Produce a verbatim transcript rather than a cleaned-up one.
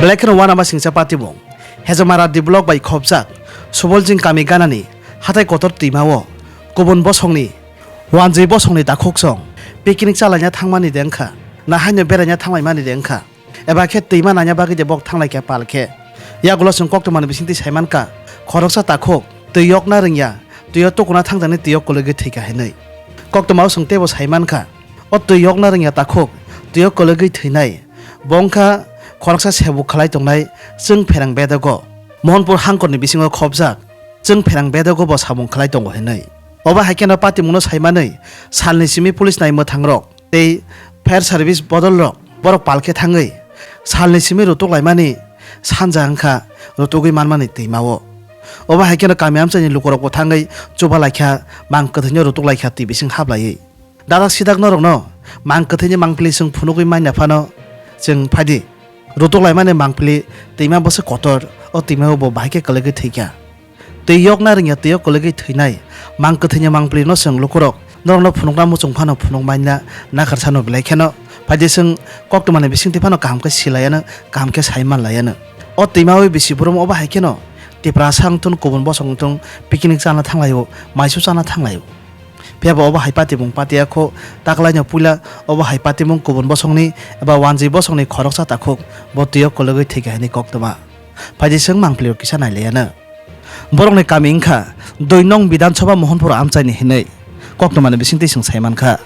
Belai kheno uanama singcha patimung. Hejamara D block bai khopjak Suboljing kami ganani hatai kotor twimao kubun bosongni wanjwi bosongni takhuksong picnic chalaina thangmani de wngkha, na haino beraina thanglaimani de wngkha, eba khe twima naina bagwi de bok thanglaikha pal khe. Yagulo chwng koktwmani bisingtwi saimankha, khoroksa takhuk twi yokna rwngya, twi o tukuna thangjaknai twi o kwlwgwi thwikha hinwi. Koktwmao chwng teibo saimankha, o twi yokna rwngya takhuk twi o kwlwgwi thwinai bo wngkha khoroksa sebuk khlai tongnai chwng pherang bedogo. Mohanpur hangkorni bisingo khopjak chwng pherang bedogo bo samung khlai tongo hinwi. Obo hai kheno patimungno saimanwi salni simi police nai mwthangrok tei fire service bodolrok borok pal khe thangwi salni simi rutuk laimani sanja wngkha rutugwi manmani twimao. Obo hai kheno kami amchaini lukurokbo thangwi chuba laikha, mang kwthwino rutuk laikha twi bising hablaiwi. Dadak sidak norokno mang kwthwini mangpili chwng phunugwi manya phano chwng phaidi. Rutuk laimani mangpili twima bwswk kotor, o twimao bo bahai khe kwlwgwi thwikha. Twi yokna rwngya twi o kwlwgwi thwinai mang kwthwini mangpili no chwng lukurok norokno phunukna muchung phano phunuk manya nakharsano belai kheno phaidi chwng koktwmani bisingtwi phano kaham khe silaiano kaham khe sai manlaiano. O twimawi bisi burum obo hai kheno Tiprasa wngthun kubun bosong wngthun picnic chana thanglaio, maisu chana thanglaio. Phiya bo obo hai patimung patiya kho, taklaino puila obo hai patimung kubun bosongni eba wanjwi bosongni khoroksa takhuk bo twi o kwlwgwi thwikha hinwi koktwma. Phaidi chwng mangpili o kisa nailaiano. Borokni kami wngkha dui nong Bidhan Sabha Mohanpur amchaini hinwi koktwmani bisingtwi chwng saimankha.